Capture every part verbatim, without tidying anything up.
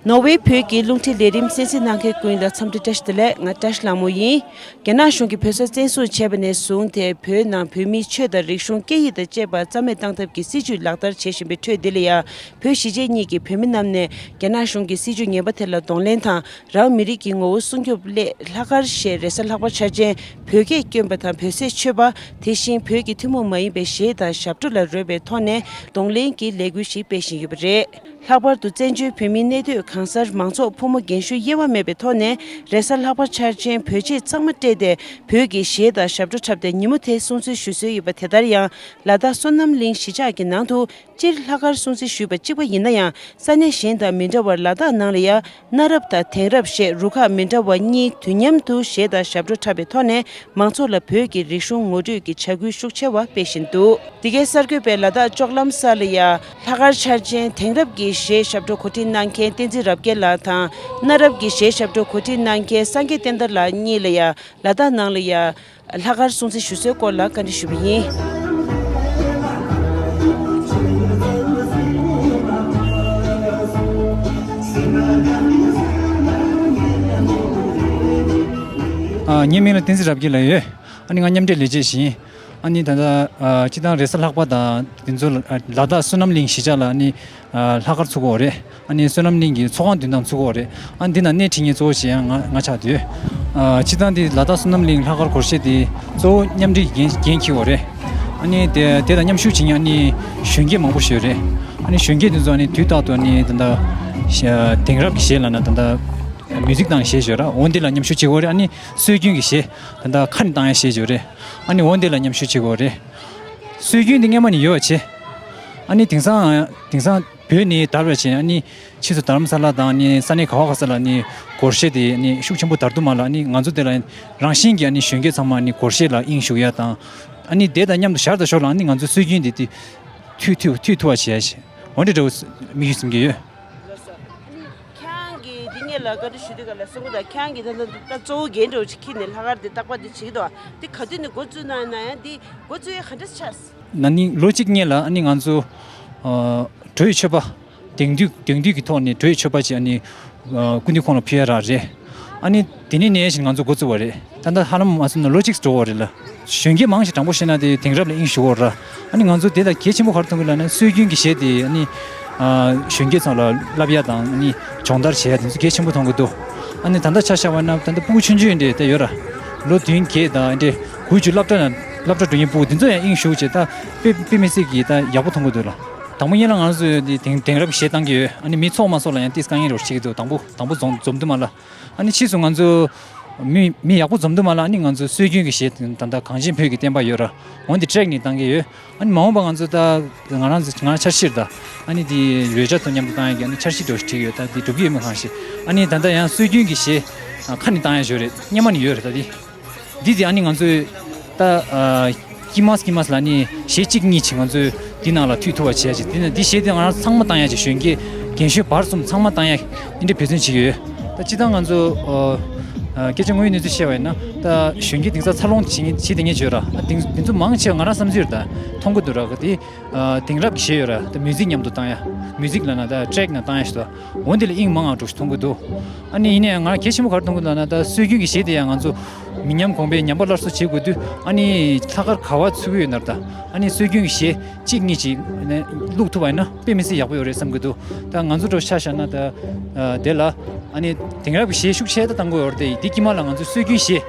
ནོར་ཝེ་བོད་ཀྱི་རླུང་འཕྲིན་ལས་རིམ་གསན་གཟིགས་གནང་མཁན་ཀུན་ལ་འཚམས་འདྲི་བཀྲ་ཤིས་བདེ་ལེགས། ང་བཀྲ་ཤིས་ལྷ་མོ་ཡིན། རྒྱ་ནག་གཞུང་གིས་བོད་ས་བཙན་བཟུང་བྱས་པ་ནས་བཟུང་སྟེ། བོད་ནང་བོད་མིའི་ཆོས་དང་རིག་གཞུང་སྐད་ཡིག་དང་བཅས་པ་རྩ་མེད་བཏང་ཐབས་ཀྱི་སྲིད་བྱུས་ལག་བསྟར་བྱེད་བཞིན་པའི་ཁྲོད་འདི་ལ་ཡང་། བོད་གཞིས་བྱེས་གཉིས་ཀྱི་བོད་མི་རྣམས་ནས་རྒྱ་ནག་གཞུང་གི་སྲིད་བྱུས་ངན་པ་དེ་ལ་གདོང་ལེན་དང་། རང་མི་རིགས་ཀྱི་ངོ་བོ་སྲུང་སྐྱོབ་སླད། ལྷག་དཀར་ཞེས་རེས་གཟའ་ལྷག་པ་འཆར་ཅན་བོད་སྐད་བསྐྱོན་པ་དང་། བོད་ཟས་མཆོད་པ། དེ་བཞིན་བོད་ཀྱི་ཐུན་མོང་མ་ཡིན་པའི་གཞས་དང་ཞབས་བྲོ་ལ་རོལ་བའི་ཐོག་ནས་གདོང་ལེན་གྱི་ལས་འགུལ་ཞིག་སྤེལ་བཞིན་ཡོད་པ་རེད། ལྷག་པར་དུ་བཙན་བྱོལ་བོད་མིའི་གནས་སྡོད་གང་སར་མང་ཚོགས་ཕོ་མོ་རྒན་གཞོན་དབྱེ་བ་མེད་པའི་ཐོག་ནས། རེས་གཟའ་ལྷག་པ་འཆར་ཅན་བོད་ཆས་གཙང་མ་སྤྲས་ཏེ། བོད་ཀྱི་གཞས་དང་ཞབས་བྲོ་འཁྲབ་སྟེ་ཉིན་མོ་དེ་སྲུང་བརྩི་ཞུ་སྲོལ་ཡོད་པ། དེ་ལྟར་ཡང་། ལ་དྭགས་བསོད་ནམས་གླིང་གཞིས་ཆགས་ཀྱི་ནང་དུ། སྤྱིར་ལྷག་དཀར་སྲུང་བརྩི་ཞུས་པ་གཅིག་པ་ཡིན་ན་ཡང་། ས་གནས་གཞན་དང་མི་འདྲ་བར། ལ་དྭགས་ནང་ལ་ཡང་གནའ་རབས་དང་དེང་རབས་ཞེས་རུ་ཁག་མི་འདྲ་བ་གཉིས་དུས་མཉམ་དུ་གཞས་དང་ཞབས་བྲོ་འཁྲབ་པའི་ཐོག་ནས། མང་ཚོགས་ལ་བོད་ཀྱི་རིག་གཞུང་ངོ་སྤྲོད་ཀྱི་བྱ་འགུལ་ཤུགས་ཆེ་བ་སྤེལ་བཞིན་འདུག། འདི་གའི་གསར་འགོད་པས་ལ་དྭགས་ལྕོག་ལམ་ས་ལ་ཡང་ལྷག་དཀར་འཆར་ཅན་དེང་རབས་ཀྱི་གཞས་ཞབས་བྲོ་གོ་སྒྲིག་གནང་མཁན་བསྟན་འཛིན་རབ་རྒྱས་ལགས་དང་། གནའ་རབས་ཀྱི་གཞས་ཞབས་བྲོ་གོ་སྒྲིག་གནང་མཁན་སངས་རྒྱས་བསྟན་དར་ལགས་གཉིས་ལ་ཡང་། ལ་དྭགས་ནང་ལ་ཡང་ལྷག་དཀར་སྲུང་བརྩི་ཞུ་སྲོལ་སྐོར་ལ་བཀའ་འདྲི་ཞུས་པ་ཡིན། ཨ། ངའི་མིང་ལ་བསྟན་འཛིན་རབ་རྒྱས་ལབ་ཡོད། ཨ་ནི་ང་མཉམ་འབྲེལ་ལས་བྱེད་ཞིག་ཡིན། ཨ་ནི་ད་ལྟ་ཨ་སྤྱིར་བཏང་རེས་གཟའ་ལྷག་པ་དང་དེ་ཚོ་ལ་ཨ་ལ་དྭགས་བསོད་ནམས་གླིང་གཞིས་ཆགས་ལ་ཨ་ནི་ཨ་ལྷག་དཀར་ཚུགས་ཀྱི་ཡོད་རེད། ཨ་ནི་བསོད་ནམས་གླིང་གི་ཚོགས་ཁང་མདུན་ཐང་ཚུགས་ཀྱི་ཡོད་རེད། ཨ་ནི་འདི་ན་སྣེ་ཁྲིད་མཁན་གཙོ་བོ་ཞིག་ཡང་ང་ང་ཆགས་བསྡད་ཡོད། ཨ་སྤྱིར་བཏང་འདི་ལ་དྭགས་བསོད་ནམས་གླིང་ལྷག་དཀར་སྒོར་གཞས་འདི་གཙོ་བོ་མཉམ་འབྲེལ་གྱི་འགན་འགན་འཁྱེར་ཡོད་རེད། ཨ་ནི་དེ་དེ་དང་མཉམ་ཞུགས་བྱེད་མཁན་ཨ་ནི་གཞོན་སྐྱེས་མང་པོ་ཞིག་ཡོད་རེད། ཨ་ནི་གཞོན་སྐྱེས་འདི་ཚོ་ཨ་ནི་དུས་རྟག་ཏུ་ཨ་ནི་ད་ལྟ་དེང་རབས་ཀྱི་གཞས་ལབ་ན་ད་ལྟ་མིའུ་ཛིག་དང་གཞས་ཞིག་ཡོད་ར། འོ་འདི་ལ་མཉམ་ཞུགས་བྱེད་ཀྱི་ཡོད་རེད། ཨ་ནི་སྲོལ་རྒྱུན་གྱི་གཞས། ད་ལྟ་ཁ་ནས་བཏང་ཡ་གཞས་ཅིག་ཡོད་རེད། ཨ་ནི་འོ་འདི་ལ་མཉམ་ཞུགས་བྱེད་དགོས་རེད། སྲོལ་རྒྱུན་འདི་སྔོན་མ་ནས་ཡོད་པ་བྱས། ཨ་ནི་དེང་སང་དེང་སང་བོད་ནས་དར་བ་བྱས། ཨ་ནི་ཕྱིས་སུ་དྷ་རམ་ས་ལ་དང་ཨ་ནི་ས་གནས་ག་བ་ག་ས་ལ་ཨ་ནི་སྒོར་གཞས་དེ་ཨ་ནི་ཤུགས་ཆེན་པོ་དར་དུས་མ་ལ། ཨ་ནི་ང་ཚོ་དེ་ལ་རང་བཞིན་གྱིས་ཨ་ནི་གཞོན་སྐྱེས་ཚང་མ་ཨ་ནི་སྒོར་གཞས་ལ་དབྱིངས་ཞུགས་ཡ་དང་། ཨ་ནི་དེ་དང་མཉམ་དུ་ཞར་དང་ཞོར་ལ་ཨ་ནི་ང་ཚོའི་སྲོལ་རྒྱུན་དེ་དེ་མཐུད་མཐུད་མཐུད་ཐུབ་པ་བྱེད་ཡ་ཞིག་འོ་འདྲ་འདྲ་བོ་དམིགས་ཡུལ་འཛིན་གྱི་ཡོད། ལགས་སོ། ཨ་ནི་ཁྱེད་རང་གིས་འདི་སྔོན་ལ་བཀའ་འདྲི་ཞུ་དུས་ག་ལ་གསུང་གི་འདུག། ཁྱེད་རང་གིས་ད་ལྟ་ད་གཙོ་བོ་འགན་འདྲ་བོ་ཅིག་འཁྱེར་ནས་ལྷག་དཀར་འདི་རྟག་པར་འདི་བྱེད་ཀྱི་འདུག། འདི་ག་དུས་ནས་འགོ་བཙུགས་གནང་ཡོད་ན་ཡང་འདི་འགོ་བཙུགས་ཡས་ག་འདྲ་ཆགས། ན་ནིང་ལོ་གཅིག་སྔོན་ལ་ཨ་ནི་ང་ཚོ་ཨ་བགྲོ་ཡི་མཆོད་པ། དེང་དུས་དེང་དུས་ཀྱི་ཐོག་ནས་བགྲོ་ཡི་མཆོད་པ་ཅིག་ཨ་ནི་ཨ་སྐུ་མདུན་ཁོང་ལ་ཕུལ་ཡ་རག་རེད། ཨ་ནི་དེ་ནས་ནས་བཞིན་ང་ཚོ་འགོ་བཙུགས་པ་རེད། ད་ལྟ་ཧ་ལམ་མ་སོང་ན་ལོ་གཅིག་འགྲོ་བ་རེད་ལ། གཞོན་སྐྱེས་མང་ཞིག་དྲང་པོ་བཤད་ན་དེ་དེང་རབས་ལ་དབྱིངས་ཞུགས་ཡོད་ར། ཨ་ནི་ང་ཚོ་དེ་ལ་གལ་ཆེན་པོ་ག་རེ་མཐོང་གི་ལབ་ན་སྲོལ་རྒྱུན་གྱི་གཞས་དེ་ཨ་ནི་ཨ་གཞོན་སྐྱེས་ཚོ་ལ་བསླབ་ཡ་དང་ཨ་ནི་སྦྱོང་བརྡར་བྱེད་ཡ་དེ་ཚོ་གལ་ཆེན་པོ་མཐོང་གི་འདུག། ཨ་ནི་ད་ལྟ་ཆ་བཞག་པ་ན་ད་ལྟ་སྤུ་གུ་ཆུང་ཆུང་འདྲ་དེ་ཡོད་ར། ལོ་བདུན་བརྒྱད་དང་འདྲ་དགུ་བཅུ་སློབ་གྲྭ་ན་སློབ་གྲྭ་འགྲོ་མཁན་སྤུ་གུ་དེ་ཚོ་ཡང་དབྱིངས་ཞུགས་བྱས་ད་དཔེ་དཔེ་མི་སྲིད་ཀྱི་ད་ཡག་པོ་མཐོང་གི་འདུག་ལ། དང་པོ་ཉིད་ལ་ང་ཚོས་འདི་དེང་དེང་རབས་ཀྱི་གཞས་བཏང་གི་ཡོད། ཨ་ནི་མི་ཚོགས་མ་ཚོགས་ལ་ཡང་ཏིས་དཀའ་ངལ་རོ་བྱེད་ཀྱི་འདུག། དང་པོ་དང་པོ་འཛོམས་འཛོམས་དུས་མ་ལ། ཨ་ནི་ཕྱིས་སུ་ང་ཚོ་མི་མི་ཡག་པོ་འཛོམས་དུས་མ་ལ་ཨ་ནི་ང་ཚོ་སྲོལ་རྒྱུན་གྱི་གཞས་ད་ལྟ་གངས་ཅན་བོད་ཀྱི་བསྟན་པ་ཡོད་ར། འོན་ཏེ་ཊེག་ནས་བཏང་གི་ཡོད། ཨ་ནི་མ་འོངས་པ་ང་ཚོ་ད་ང་རང་ཚོ་ང་རང་འཆར་གཞིར་ད་ཨ་ནི་འདི་རོལ་ཆ་དང་མཉམ་དུ་བཏང་ཡག་གི་ཨ་ནི་འཆར་གཞི་འདྲ་བོ་ཞིག་བྲིས་ཡོད། ད་འདི་འགྲུབ་ཀྱི་ཡོད་མེད་གང་ཤེས། ཨ་ནི་ད་ལྟ་ཡང་སྲོལ་རྒྱུན་གྱི་གཞས་ཁ་ནས་བཏང་ཡག་ཞོར་རེད། སྔོན་མ་ནས་ཡོད་རེད་ད་འདི། འདི་དེ་ཨ་ནི་ང་ཚོས་ད་ཨ་དཀྱིལ་མ་དཀྱིལ་མ་ལ་ནི་གཞས་གཅིག་གཉིས་ཅིག་ང་ཚོས་འདི་ནང་ལ་མཐུད་ཐུབ་པ་བྱས་ཅིག། དེ་ནི་འདི་གཞས་དེ་ང་རང་ཚང་མ་བཏང་ཡག་ཅིག། གཞོན་སྐྱེས་རྒན་གཞོན་བར་གསུམ་ཚང་མ་བཏང་ཡག་འདི་འདྲའི་འབད་བརྩོན་བྱེད་ཀྱི་ཡོད། ད་སྤྱིར་བཏང་ང་ཚོ་ཨ་ཨ་སྐད་ཆ་དངོས་ཡོད་གནས་ཚུལ་བཤད་པ་ཡིན་ན་ད་གཞོན་སྐྱེས་དེང་སང་འཚར་ལོངས་བྱེད་མཁན་བྱེད་བསྡད་མཁན་ཅིག་ཡོད་ར། ཨ་དེང་དེ་ཚོ་མང་ཆེ་བ་ང་རང་བསམ་ཚུལ་རེད། ད་མཐོང་གི་འདུག་ར། ག་དེ་ཨ་དེང་རབས་ཀྱི་གཞས་ཡོད་ར། ད་མིའུ་ཛིག་མཉམ་དུ་བཏང་ཡག། མིའུ་ཛིག་ལབ་ན་ད་ཊེག་ནང་བཏང་ཡག་ཞིག་འདུག། འོ་འདི་ལ་དབྱིངས་མང་ང་འགྲོ་ཞིག་མཐོང་གི་འདུག། ཨ་ནི་ཡིན་ན་ཡང་ང་གལ་ཆེན་པོ་ག་རེ་མཐོང་གི་འདུག་ལབ་ན་ད་སྲོལ་རྒྱུན་གྱི་གཞས་དེ་ཡང་ང་ཚོ་མི་ཉམས་གོང་འཕེལ་ཉམས་པ་སླར་གསོ་བྱེད་དགོས་དུས་ཨ་ནི་ལྷག་དཀར་ག་བ་ཚུགས་ཀྱི་ཡོད་ན་ར། ད་ཨ་ནི་སྲོལ་རྒྱུན་གྱི་གཞས་གཅིག་གཉིས་ཅིག་ནས་བླུགས་ཐུབ་པ་ཡིན་ན་དཔེ་མི་སྲིད་ཡག་པོ་ཡོད་རེད་བསམ་གྱི་འདུག། ད་ང་ཚོ་འདྲ་ཆ་བཞག་ན་ད་ཨ་དེ་ལ་ཨ་ནི་དེང་རབས་ཀྱི་གཞས་ཤུགས་ཆེ་ད་བཏང་དགོས་ཡོད་རེད་དེ། དེ་དཀྱིལ་མ་ལ་ང་ཚོ་སྲོལ་རྒྱུན་གཞས་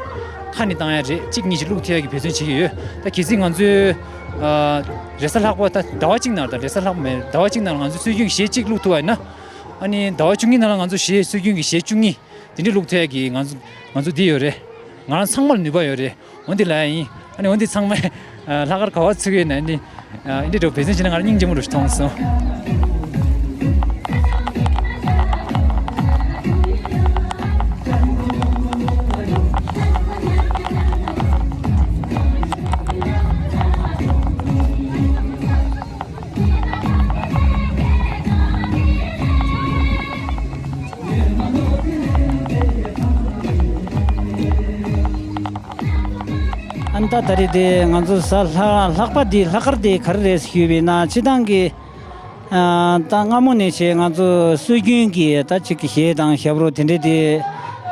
ཁ་ནས་བཏང་ཡག་རེད། གཅིག་གཉིས་ཅིག་བླུགས་ཐུབ་ཡག་གི་འབད་བརྩོན་བྱེད་ཀྱི་ཡོད། ད་གལ་སྲིད་ང་ཚོའི་ཨ་རེས་གཟའ་ལྷག་པ་ད་ཟླ་བ་གཅིག་ནང་ད་རེས་གཟའ་ལྷག་པ་མེད་ཟླ་བ་གཅིག་ནང་ལ་ང་ཚོ་སྲོལ་རྒྱུན་གྱི་གཞས་གཅིག་བླུགས་ཐུབ་པ་ཡིན་ན། ཨ་ནི་ཟླ་བ་བཅུ་གཉིས་ནང་ལ་ང་ཚོ་གཞས་སྲོལ་རྒྱུན་གྱི་གཞས་བཅུ་གཉིས་དེ་འདྲའི་བླུགས་ཐུབ་ཡག་གི་ང་ཚོ་ང་ཚོ་འདི་ཡོད་རེད། ང་རང་ཚང་མར་ནུས་པ་ཡོད་རེད། འོན་ཏེ་ལབ་ཡ་ཡིན། ཨ་ནི་འོན་ཏེ་ཚང་མས་ལྷག་དཀར་ག་བ་ཚུགས་ཡོད་ན་ནི་འདི་འདྲ་འབད་བརྩོན་བྱས་ན་ང་རང་སྙིང་རྗེ་མོ་རུ་མཐོང་སོང་། ད་ད་རེས་དེ་ང་ཚོ་གཟའ་ལྷག་ལྷག་པ་འདི་ལྷག་དཀར་དེ་ག་རེ་རེད་ཞུས་པས་ན། སྤྱིར་བཏང་གི་ཨ་ད་སྔ་མོ་ནས་བྱས་ང་ཚོ་སྲོལ་རྒྱུན་གྱི་ད་ཅིག་གི་གཞས་དང་ཞབས་བྲོ་དེ་འདྲས་དེ་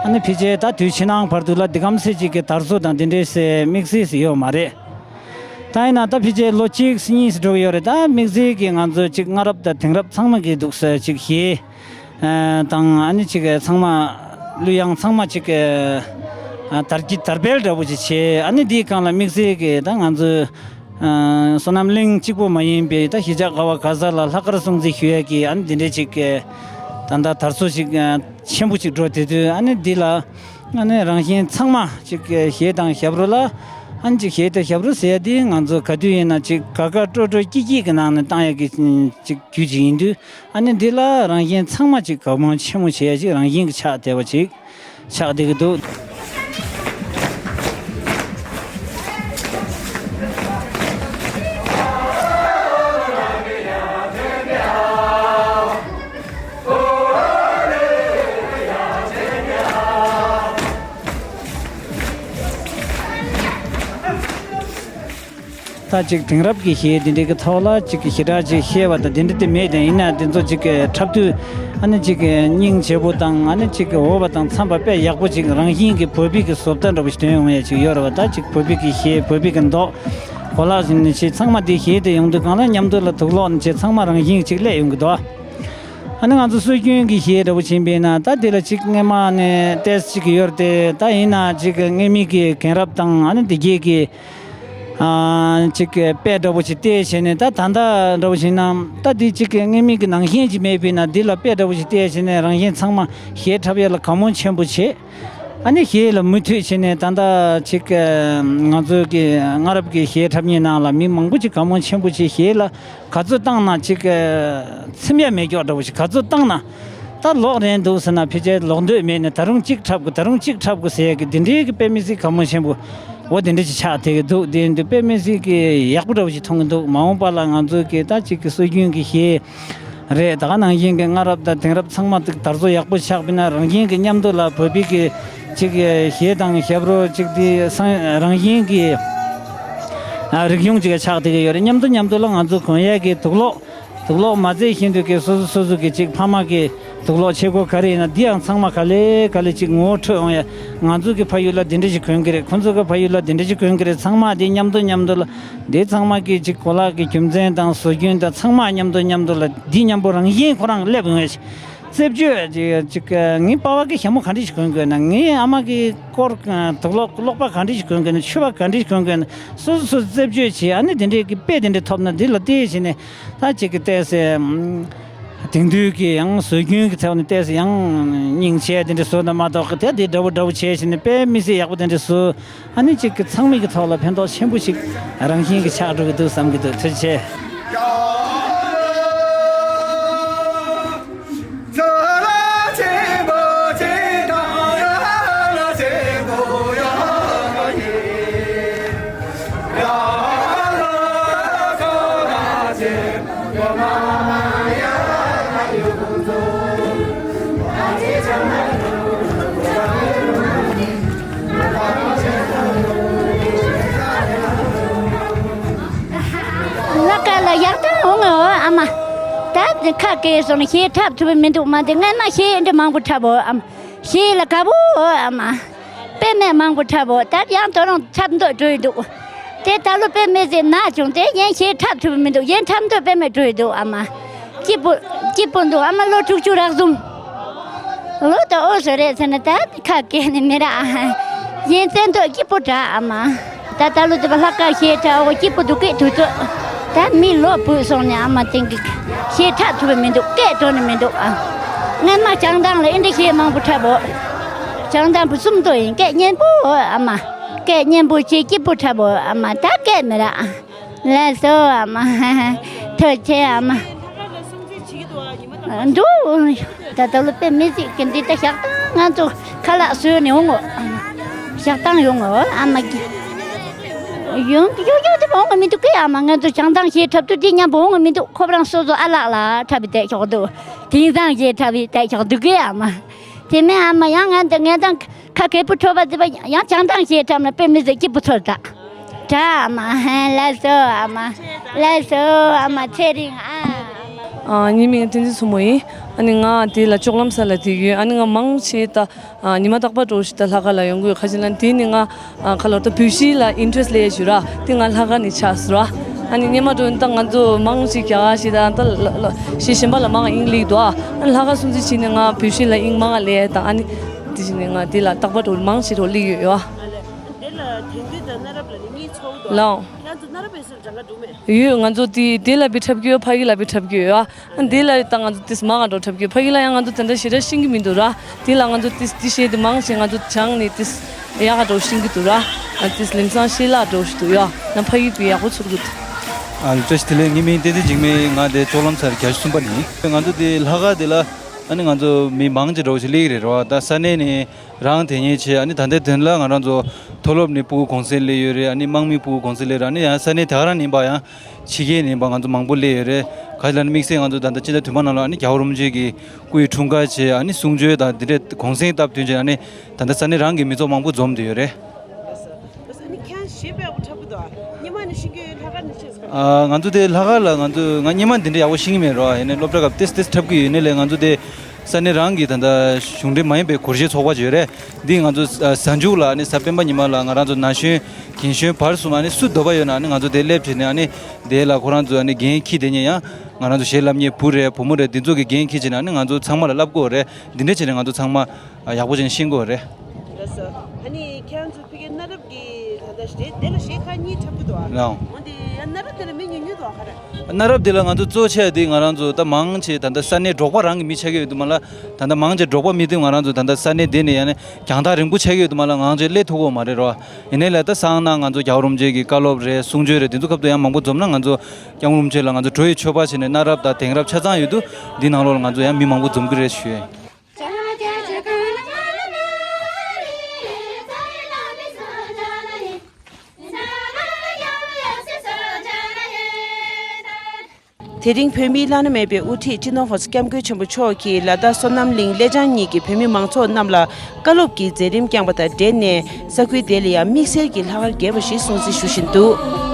ཨ་ནི་ཕལ་ཆེར་ད་དུས་ཕྱི་ནང་བར་དུ་ལ་འདི་གམ་སེ་ཅིག་གི་དར་སྲོལ་དང་དེ་འདྲས་སེ་དམིགས་བསལ་ཞིག་ཡོད་མ་རེད། ད་ཡིན་ན་ད་ཕལ་ཆེར་ལོ་གཅིག་གཉིས་སུ་འགྲོ་གི་ཡོད་རེད། ད་དམིགས་བསལ་གྱི་ང་ཚོ་ཅིག་སྔ་རབས་དང་དེང་རབས་ཚང་མ་གི་འདུག་ས་ཅིག་གཞས་ཨ་དང་ཨ་ནི་ཅིག་ཚང་མ་གླུ་དབྱངས་ཚང་མ་ཅིག་ཨ་དར་གྱི་དར་སྤེལ་འདྲ་པོ་ཅིག་བྱས། ཨ་ནི་འདིའི་སྒང་ལ་དམིགས་བསལ་གྱི་ད་ང་ཚོ་ཨ་བསོད་ནམས་གླིང་གཅིག་པོ་མ་ཡིན་པའི་ད་གཞིས་ཆགས་ཀ་བ་ག་ས་ལ་ལྷག་དཀར་སྲུང་བརྩི་ཞུ་ཡས་ཀྱི་ཨ་ནི་འདི་འདྲའི་ཅིག་ད་ལྟ་དར་སྲོལ་ཅིག་ཆེན་པོ་ཅིག་འགྲོ་བསྡད་དུས། ཨ་ནི་འདི་ལ་ཨ་ནི་རང་བཞིན་ཚང་མ་ཅིག་གཞས་དང་ཞབས་བྲོ་ལ། ཨ་ནི་ཅིག་གཞས་དང་ཞབས་བྲོ་ཟེར་ཡ་དེ་ང་ཚོ་ག་དུས་ཡིན་ན་ཅིག་དགའ་དགའ་སྤྲོ་སྤྲོ་སྐྱིད་སྐྱིད་ཀྱི་ནང་ནས་བཏང་ཡ་གི་ཅིག་རྒྱུ་ཅིག་ཡིན་དུས། ཨ་ནི་འདི་ལ་རང་བཞིན་ཚང་མ་ཅིག་དགའ་སྣང་ཆེན་མོ་བྱེད་ཡ་ཅིག་རང་བཞིན་གྱི་ཆགས་བསྡད་པ་ཅིག་ཆགས་བསྡད་ཀྱི་འདུག་ད་ཅིག་དེང་རབས་ཀྱི་གཞས་འདི་འདྲའི་གི་ཐོག་ལ་ཅིག་གི་ཞེ་དྲག་ཅིག་ཤེས་པ་དང་འདི་འདྲ་དེ་མེད་དེ། ཡིན་ན་འདི་ཚོ་ཅིག་གི་འཁྲབ་དུས་ཨ་ནི་ཅིག་གི་སྙིང་རྗེ་པོ་དང་ཨ་ནི་ཅིག་གི་འོས་པ་དང་འཚམས་པ་དཔེ་ཡག་པོ་ཅིག་རང་བཞིན་གྱི་བོད་པའི་གི་བཟོ་ལྟ་འདྲ་པོ་ཞིག་སྟོན་ཡོང་ཡ་ཅིག་ཡོད་རེད་བ། ད་ཅིག་བོད་པའི་གི་གཞས། བོད་པའི་གི་མདོ། གོ་ལག་ཟིན་ནས་ཅིག་ཚང་མ་འདི་གཞས་དེ་ཡོང་དུས་སྒང་ལ་མཉམ་དུ་ལ་དུག་ལོག་ནས་ཅིག་ཚང་མ་རང་བཞིན་ཅིག་སླེབས་ཡོང་གི་འདུག་ཨ་ནི་ང་ཚོ་སྲོལ་རྒྱུན་གྱི་གཞས་འདྲ་པོ་བྱིན་པས་ན། ད་དེ་ལ་ཅིག་སྔས་མ་ནས་ཏེས་ཅིག་ཡོད་དེ། ད་ཡིན་ན་ཅིག་སྔས་མའི་གི་རྒན་རབས་དང་ཨ་ནི་དེ་རྗེས་ཀྱི་ཨ་ཅིག་དཔེ་འདྲ་པོ་ཞིག་བལྟས་བྱས་ནས། ད་ད་ལྟ་འདྲ་པོ་བྱིན་ན་ད་དེ་ཅིག་སྔས་མའི་གི་ནང་བཞིན་ཅིག་མེད་པས་ན། འདི་ལ་དཔེ་འདྲ་པོ་ཞིག་བལྟས་བྱས་ནས་རང་བཞིན་ཚང་མ་གཞས་འཁྲབ་ཡ་ལ་དགའ་མོས་ཆེན་པོ་བྱེད། ཨ་ནི་གཞས་ལ་མུ་མཐུད་བྱས་ནས་ད་ལྟ་ཅིག་ང་ཚོ་གི་སྔ་རབས་ཀྱི་གཞས་འཁྲབ་མཁན་ནང་ལ་མི་མང་པོ་ཅིག་དགའ་མོས་ཆེན་པོ་བྱེད། གཞས་ལ་ག་ཚོད་བཏང་ན་ཅིག་ཚིམ་ཡ་མེད་ཀྱོག་འདྲ་པོ་ཞིག་ག་ཚོད་བཏང་ན། ད་ལོག་རན་འདུག་ཟེར་ན་ཕལ་ཆེར་ལོག་འདོད་མེད་ནས་ད་རུང་གཅིག་འཁྲབ་དགོས། ད་རུང་གཅིག་འཁྲབ་དགོས་ཟེར་ཡ་གི་འདི་འདྲའི་གི་དཔེ་མི་སྲིད་དགའ་མོས་ཆེན་པོ་འོ་དེ་འདྲ་ཅིག་ཆགས་བསྡད་ཀྱི་འདུག་དེ་འདི་དཔེ་མི་སྲིད་ཀྱི་ཡག་པོ་འདྲ་པོ་ཞིག་མཐོང་གི་འདུག་མ་འོངས་པ་ལ་ང་ཚོ་གི་ད་ཅིག་གི་སྲོལ་རྒྱུན་གྱི་གཞས་རེད། ད་ག་ནང་བཞིན་གྱི་སྔ་རབས་དང་དེང་རབས་ཚང་མ་དེ་དར་སྲོལ་ཡག་པོ་ཆགས་པས་ན། རང་བཞིན་གྱི་མཉམ་དུ་ལ་བོད་པའི་གི་ཅིག་གཞས་དང་ཞབས་བྲོ་ཅིག་དེ་སང་རང་བཞིན་གྱི་ཨ་རིག་གཞུང་ཅིག་ཆགས་བསྡད་ཀྱི་ཡོད་རེད། མཉམ་དུ་མཉམ་དུ་ལ་ང་ཚོ་གོན་ཡས་ཀྱི་དུག་ལོག་དུག་ལོག་མ་བརྩེ་བཞིན་དུ་གི་སོ་སོ་སོ་སོ་གི་ཅིག་ཕ་མ་གི་དུག་ལོག་ཆས་གོས་ག་རེ་ཡིན་ན་འདི་ཡང་ཚང་མ་ག་ལེ་ག་ལེ་ཅིག་ངོ་བོ་འཕྲོད་འོང་ཡ། ང་ཚོ་གི་ཕ་ཡུལ་ལ་འདི་འདྲ་ཞིག་གོན་གི་རེད། ཁོང་ཚོ་གི་ཕ་ཡུལ་ལ་འདི་འདྲ་ཞིག་གོན་གི་རེད། ཚང་མ་འདི་མཉམ་དུ་མཉམ་དུ་ལ་འདི་ཚང་མ་གི་ཅིག་གོ་ལག་གི་རྒྱུ་མཚན་དང་སྲོལ་རྒྱུན་དང་ཚང་མ་མཉམ་དུ་མཉམ་དུ་ལ་འདི་མཉམ་པོ་རང་བཞིན་ཁོ་རང་སླེབས་ཡོང་ཡ་ཞིག་རྩེ་སྤྱོད་ཅིག་ཅིག་ངའི་པ་ཕ་གི་ཞྭ་མོ་ག་འདྲ་ཞིག་གོན་དགོས་ན། ངའི་ཨ་མ་གི་སྐོར་དུག་ལོག་ཀློག་པ་ག་འདྲ་ཞིག་གོན་དགོས་ན། མཆོད་པ་ག་འདྲ་ཞིག་གོན་དགོས་ན། སོ་སོ་སོ་རྩེ་སྤྱོད་བྱེད། ཨ་ནི་དེ་འདྲའི་གི་དཔེ་དེ་འདྲ་ཐོབ་ན་འདི་ལ་བལྟས་བྱས་ནས་ད་ཅིག་གི་བལྟས་སེ་དེང་དུས་ཀྱི་ཡང་སྲོལ་རྒྱུན་གྱི་ཐོག་ནས་བལྟས་སེ་ཡང་སྙིང་རྗེ་དེ་འདྲ་བཟོ་ན་མ་གཏོགས་གི་དེ་དེ་འདྲ་བོ་འདྲ་བོ་བྱས་བྱས་ནས་དཔེ་མི་སྲིད་ཡག་པོ་དེ་འདྲ་བཟོ། ཨ་ནི་ཅིག་གི་ཚང་མའི་གི་ཐོག་ལ་ཕན་ཐོགས་ཆེན་པོ་ཞིག་རང་བཞིན་གྱི་ཆགས་འགྲོ་གི་འདུག་བསམ་གི་འདུག་ཐུགས་རྗེ་ཆེ། ལ་ཀ་ལ་ཡག་ཐང་འོང་ངོ་ཨ་མ། ད་ཁ་སྐད་སོང་ནས་གཞས་འཁྲབ་ཐུབ་མི་འདུག་མ་དེ་སྔན་མ་གཞས་འདི་མང་པོ་འཁྲབ་འོ་ཨ་མ། གཞས་ལ་དགའ་པོ་འོ་ཨ་མ། དཔེ་མེད་མང་པོ་འཁྲབ་འོ། ད་ཡང་དོ་རུང་འཁྲབ་འདོད་འགྲོ་ཡི་འདུག་དེ་ད་ལོ་དཔེ་མེད་ཟེར་ན་བྱུང་དེ་ཡན་གཞས་འཁྲབ་ཐུབ་མི་འདུག་ཡན་འཁྲབ་འདོད་དཔེ་མེད་འགྲོ་ཡི་འདུག་ཨ་མ། སྐྱིད་པོ་སྐྱིད་པོ་འདུག་ཨ་མ་ལོ་དྲུག་ཅུ་རག་ཟུམ། ལོ་ད་ཨོ་སོ་རེད་ཟེར་ན་ད་ཁ་སྐད་ནི་མི་ར། ཡན་བཙན་འདོད་སྐྱིད་པོ་དྲག་ཨ་མ། ད་ད་ལོ་དེ་བ་ལྷག་དཀར་གཞས་འཁྲབ་འོ་སྐྱིད་པོ་འདུག་སྐད་དུ་ཚོད། ད་མི་ལོ་བུད་སོང་ནས་ཨ་མ་དེང་གི་གཞས་འཁྲབ་ཐུབ་པ་མི་འདུག་སྐད་འགྲོ་ནི་མི་འདུག་ཨ། སྔན་མ་བྱང་ཐང་ལ་ཨེ་འདྲ་གཞས་མང་པོ་འཁྲབ་འོ། བྱང་ཐང་བུ་གསུམ་དོ་ཡིན་སྐད་སྙན་པོ་འོ་ཨ་མ། སྐད་སྙན་པོ་བྱེད་སྐྱིད་པོ་འཁྲབ་འོ་ཨ་མ། ད་སྐད་མི་ར། ལགས་སོ་ཨ་མ། ཐུགས་རྗེ་ཆེ་ཨ་མ། འདུག་ད་ལྟ་ལོ་དཔེ་མི་སྲིད་ཀྱི་འདི་ད་ཞག་དང་ང་ཚོ་ཁ་ལག་བཟོས་ནས་འོང་ངོ་། ཞག་དང་ཡོང་ངོ་ཨ་མ་གི། ཡོང་ཡོང་ཡོང་དེ་འོང་ངོ་མི་འདུག་གི་ཨ་མ། ང་ཚོ་བྱང་ཐང་གཞས་འཁྲབ་དུས་འདི་མཉམ་པོ་འོང་ངོ་མི་འདུག་ཁོ་རང་སོ་སོ་ཨ་ལགས་ལ་འཁྲབ་པའི་དེ་ཞོག་འདུག་དེང་སང་གཞས་འཁྲབ་པའི་དེ་ཞོག་འདུག་གི་ཨ་མ། དེ་མིན་ཨ་མ་ཡང་ང་འདི་ངས་དང་ཁ་སྐད་པོ་འཕྲོད་པ་དེ་བ་ཡང་བྱང་ཐང་གཞས་འཁྲབ་ན་དཔེ་མི་སྲིད་སྐྱིད་པོ་ཚོར་ད། ད་ཨ་མ་ལགས་སོ། ཨ་མ་ལགས་སོ། ཨ་མ་ཚེ་རིང་ཨ། ཨ། ངའི་མིང་བསྟན་འཛིན་མཚོ་མོ་ཡིན། ཨ་ནི་ང་དེ་ལ་ལྕོག་ལམ་ས་ལ་བསྡད་ཡོད། ཨ་ནི་ང་མང་ཆེ་ད་ཨ་ཉི་མ་རྟག་པར་འགྲོ་ཞིག་ད་ལྷག་དཀར་ལ་ཡོང་གི་ཡོད། ཁ་ཅིག་ལ་དེ་ནི་ང་ཨ་ཁ་ལོ་ད་བོད་གཞས་ལ་ཨིན་ཊི་རེ་སི་ཊི་སླེབས་ཡོད་ར། དེ་ང་ལྷག་དཀར་ནས་ཆགས་སོང་ར། ཨ་ནི་སྔོན་མ་འགྲོ་ད་ང་ཚོ་མང་ཆེ་རྒྱ་གར་ཞིག་དང་ད་ལ་ལ་གཞས་གཞན་པ་ལ་མང་ཨིན་སླེབས་འདུག་ཨ་ནི་ལྷག་དཀར་སྲུང་བརྩི་བྱས་ནས་ང་བོད་གཞས་ལ་ཨིན་མང་སླེབས་དང་། ཨ་ནི་དེ་བྱས་ནས་ང་དེ་ལ་རྟག་པར་འགྲོ་མང་ཆེ་འགྲོ་སླེབས་ཡོད་ཡ། དེ་ལ་དེང་དུས་དང་གནའ་རབས་ལ་ནི་གཉིས་ཚོགས་འདུག་ལའོ། ཁྱེད་ཚོ་གནའ་རབས་པའི་སྲོལ་སྦྱང་ག་འགྲོ་མེད། ཡོད། ང་ཚོ་དེ་དེ་ལ་བི་འཁྲབ་ཀྱི་ཡོད། ཕ་གི་ལ་བི་འཁྲབ་ཀྱི་ཡོད་ཨ། འདི་ལ་ད་ང་ཚོ་ཏིས་མ་ང་འགྲོ་འཁྲབ་ཀྱི་ཕ་གི་ལ་ཡང་ང་ཚོ་དེ་འདྲ་ཞེ་དྲག་ཤེས་ཀྱི་མི་འདུག་ར། དེ་ལ་ང་ཚོ་ཏིས་ཏི་ཤེས་དེ་མང་ཞིག་ང་ཚོ་སྦྱངས་ནས་ཏིས་ཡག་ག་འགྲོ་ཤེས་ཀྱི་འདུག་ར། ང་ཏིས་ལིམ་སང་ཤེས་ལ་འགྲོ་ཞིག་འདུག་ཡ། ན་ཕ་གི་པི་ཡག་པོ་ཚོར་གི་འདུག་ཨ་ལ་བཀྲ་ཤིས་བདེ་ལེགས། ངའི་མིང་བསྟན་འཛིན་འཇིགས་མེད་ཡིན། ང་དེ་ལྕོག་ལམ་སར་བརྒྱད་ཅུ་གསུམ་པ་ནས། ང་ཚོ་དེ་ལྷག་དཀར་དེ་ལ་ཨ་ནི་ང་ཚོ་མི་མང་ཆེ་འགྲོ་ཞིག་སླེབས་ཀྱི་རེད་ར། ད་ས་གནས་ནས་རང་དེ་ཉིད་བྱས། ཨ་ནི་ད་ལྟའི་དོན་ལ་ང་རང་ཚོ་མཐོ་སློབ་ནས་ཕྲུ་གུ་གུང་སེང་སླེབས་ཡོད་རེད། ཨ་ནི་དམག་མི་ཕྲུ་གུ་གུང་སེང་སླེབས་རེད། ཨ་ནི་ཡང་ས་གནས་དེ་ག་རང་ནས་ཡིན་པ་ཡང་ཕྱི་རྒྱལ་ནས་ཡིན་པ་ང་ཚོ་མང་པོ་སླེབས་ཡོད་རེད། ག་ཅི་ལབ་ན་དམིགས་བསལ་ང་ཚོ་ད་ལྟ་སྤྱི་ཟླ་བདུན་པ་ནང་ལ་ཨ་ནི་རྒྱལ་བ་རིན་པོ་ཆེ་གི་སྐུ་ཡི་འཁྲུངས་སྐར་བྱས། ཨ་ནི་གསུང་ཆོས་དང་དེ་འདྲའི་གུང་སེང་སྟབས་བསྟུན་བྱས། ཨ་ནི་ད་ལྟ་ས་གནས་རང་གི་མི་ཚོགས་མང་པོ་འཛོམས་བསྡད་ཡོད་རེད། ཨ་ནི་ཁྱེད་གཞས་དཔེ་ཡག་པོ་འཁྲབ་གི་འདུག་ཨ། སྔོན་མ་ནས་ཤེས་ཀྱི་ཡོད། ལྷག་དཀར་ནས་ཤེས་སོང་། ཨ། ང་ཚོ་དེ་ལྷག་དཀར་ལ་ང་ཚོ་ང་སྔོན་མ་འདི་འདྲ་ཡག་པོ་ཤེས་ཀྱི་མེད་རོ། ཡིན་ནའི་སློབ་གྲྭ་སྐབས་ཏེས་ཏེས་འཁྲབ་ཀྱི་ཡོད། ཡིན་ནའི་ལས་ང་ཚོ་དེ་ས་གནས་རང་གི་ད་ལྟ་གཞུང་འབྲེལ་མ་ཡིན་པའི་སྒོར་གཞས་ཚོགས་པ་ཅིག་ཡོད་རེད། འདི་ང་ཚོ་གཟའ་མཇུག་ལ་ཨ་ནི་གཟའ་སྤེན་པ་ཉི་མ་ལ་ང་རང་ཚོ་ན་གཞོན་རྒན་གཞོན་བར་གསུམ་ཨ་ནི་སུ་འདོད་པ་ཡོད་ན་ཨ་ནི་ང་ཚོ་དེ་སླེབས་བྱས་ནས། ཨ་ནི་དེ་ལ་ཁོ་རང་ཚོ་ཨ་ནི་འགན་འཁྱེར་བསྡད་མཁན་ཡང་ང་རང་ཚོ་གཞས་བསླབ་མཁན་བུ་རེད་བུ་མོ་རེད། འདི་ཚོ་གི་འགན་འཁྱེར་བྱས་ནས་ཨ་ནི་ང་ཚོ་ཚང་མ་ལ་བསླབ་དགོས་རེད། འདི་འདྲ་བྱས་ནས་ང་ཚོ་ཚང་མ་ཡག་པོ་བྱས་ནས་ཤེས་དགོས་རེད། ལགས་སོ། ཨ་ནི་ཁྱེད་རང་ཚོ་ཕ་གིའི་གནའ་རབས་ཀྱི་ད་ལྟ་གཞས་དེ་ལ་གཞས་ཁག་གཉིས་འཁྲབ་ཀྱི་འདུག་ཨ། ལགས། འོ་དེ་ཡང་གནའ་རབས་དེ་ལ་མི་ཉུང་ཉུང་འདུག་ཨ། ག་རེ། གནའ་རབས་དེ་ལ་ང་ཚོ་གཙོ་ཆེ་དེ་ང་རང་ཚོ་ད་མང་ཆེ་ད་ལྟ་ས་གནས་འབྲོག་པ་རང་གི་མི་ཆགས་ཀྱི་ཡོད་དུ་མ་ལ། ད་ལྟ་མང་ཆེ་འབྲོག་པ་མི་དེ་ང་རང་ཚོ་ད་ལྟ་ས་གནས་དེ་ནས་ཡང་ནས་རྒྱང་ཐག་རིང་པོ་ཆགས་ཀྱི་ཡོད་དུ་མ་ལ། ང་ཚོས་སླེབས་ཐུབ་ཀྱི་ཡོད་མ་རེད་རོ། ཡིན་ནའི་ལ་ད་སང་ན་ང་ཚོ་རྒྱལ་བ་རིན་པོ་ཆེ་གི་བཀའ་སློབ་རེད། གསུང་ཆོས་རེད། དེ་ཚོ་སྐབས་དུ་ཡང་མང་པོ་འཛོམས་ན། ང་ཚོ་སྐྱབས་མགོན་རིན་པོ་ཆེ་ལ་ང་ཚོ་བྲོ་ཡི་མཆོད་པ་བྱས་ནས་གནའ་རབས་དང་དེང་རབས་ཆ་ཚང་ཡོད་དུས་འདི་ནང་ལོགས་ལ་ང་ཚོ་ཡང་མི་མང་པོ་འཛོམས་ཀྱི་རེད་ཞུ་ཡ་ཡིན། དེ་རིང་བོད་མིའི་བླ་ན་མེད་པའི་དབུ་ཁྲིད་སྤྱི་ནོར་༸གོང་ས་༸སྐྱབས་མགོན་ཆེན་པོ་མཆོག་གིས་ལ་དྭགས་བསོད་ནམས་གླིང་གླེ་བྱང་གཉིས་ཀྱི་བོད་མི་མང་ཚོགས་རྣམས་ལ་བཀའ་སློབ་ཀྱི་མཛད་རིམ་བསྐྱངས་པ་དང་འབྲེལ་ནས། ས་ཁུལ་དེ་ལ་ཡང་དམིགས་བསལ་གྱི་ལྷག་དཀར་རྒྱས་པ་ཞིག་སྲུང་བརྩི་ཞུ་བཞིན་འདུག